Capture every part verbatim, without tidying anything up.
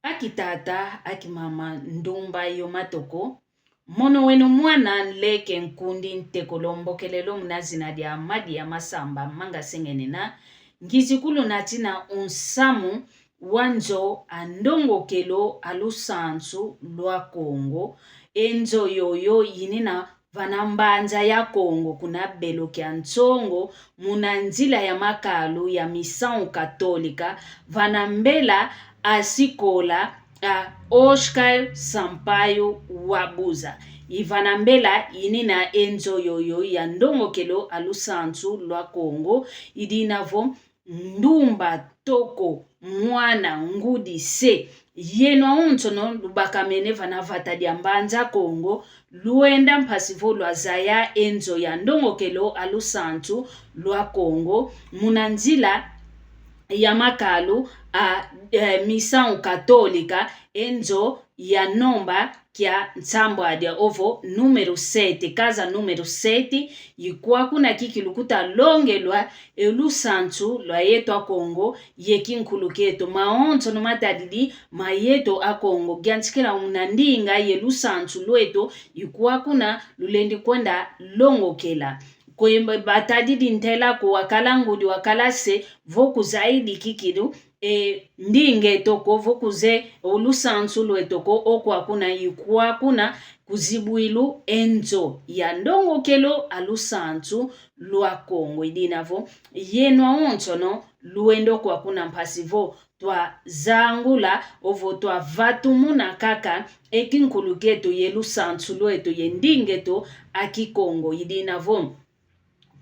Aki tata, aki mama, ndumba yo matoko. Mono weno mwana nleke nkundi ntekolo mbokelelo muna zina dia Madia Masamba Manga Sengenena. Ngizi kulu natina unsamu wa nzo a ndongokelo a lusansu lwa Kongo. E nzo yoyo yinina vana mbanza ya Kongo kuna belo kia Nsongo, muna nzila ya makalu ya Missão Católica, vana mbela a sikola a Oscar Sampaio Wabuza. I vana mbela yinina e nzo yoyo ya ndongokelo a lusansu lwa Kongo, idina vo ndumba, toko, mwana, ngudi, se, yeno awonsono lubakamene vana vata dia Mbanza Kongo, luenda mpasi vo lwazaya e nzo ya ndongokelo a lusansu lwa Kongo, muna nzila ya makalu a, eh, Missão Católica, e nzo ya nomba kia nsambwadia ovo número sete, casa número sete, i kwa kuna kikilu kuta longelwa e lusansu lwa yeto Akongo ye kinkulu kieto. Mawonsono matadidi ma yeto Akongo, giantikila muna ndinga ye lusansu lweto, i kwa kuna lulendi kwenda longokela. Kwe batadidi ntela ko, wakala ngudi, wakala se, vo kuzayidi kikilu e ndinga eto ko, vo kuzeye o lusansu lweto ko, o kwa kuna, i kwa kuna kuzibwilu e nzo ya ndongokelo a lusansu lwa Kongo. Idina vo yeno awonsono luenda o kwa kuna mpasi vo twazangula ovo twavatumuna kaka e kinkulu kieto ye lusansu lweto ye ndinga eto a Kikongo. Idina vo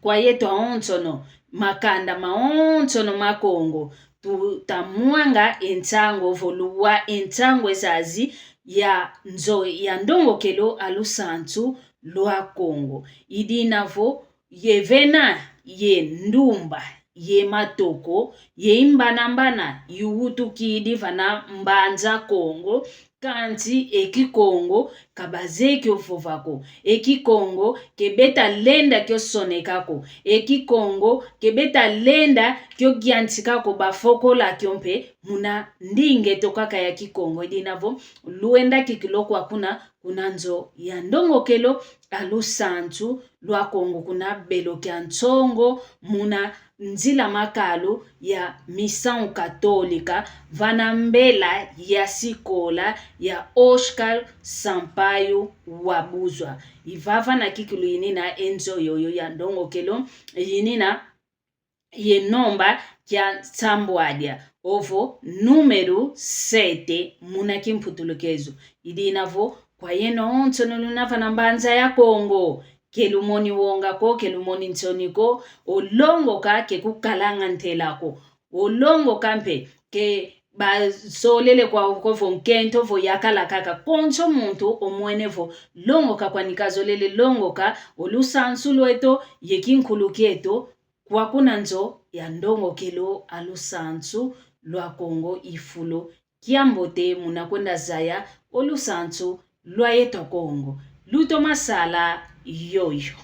kwa yeto awonsono, makanda mawonsono ma Kongo, tuta mwanga e nsangu ovo luwa e nsangu ezazi ya nzo ya ndongokelo a lusansu lwa Kongo. Idina vo ye vena ye ndumba, ye matoko, ye imbanambana iwutukidi vana Mbanza Kongo, kansi e Kikongo ka bazeye kio vova ko. E Kikongo ke beta lenda kio soneka ko. E Kikongo ke beta lenda kio giantika ko, bafokola kio mpe muna ndinga eto kaka ya Kikongo. Idina vo luenda kikilu o kwa kuna, kuna nzo ya ndongokelo a lusansu lwa Kongo, kuna belo kia Nsongo, muna nzila makalu ya Missão Católica, vana mbela ya sikola ya Oscar Sampaio Wabuza. I vava na kikilu yinina e nzo yoyo ya ndongokelo, yinina ye nomba kia nsambwadia, ovo número sete muna kimputulukezo. Idina vo kwa yeno awonsono luna vana Mbanza ya Kongo, ke lumoni wonga ko, ke lumoni nsoni ko, o longoka ke kukalanga ntela ko. O longoka mpe ke bazolele kwau ko vo nkento vo yakala kaka. Konso muntu omwene vo longoka kwani kazolele longoka o lusansu lweto ye kinkulu kieto, kwa kuna nzo ya ndongokelo a lusansu lwa Kongo. I fulu kiambote muna kwenda zaya o lusansu lwa yeto Akongo. Lutoma sala yoyo.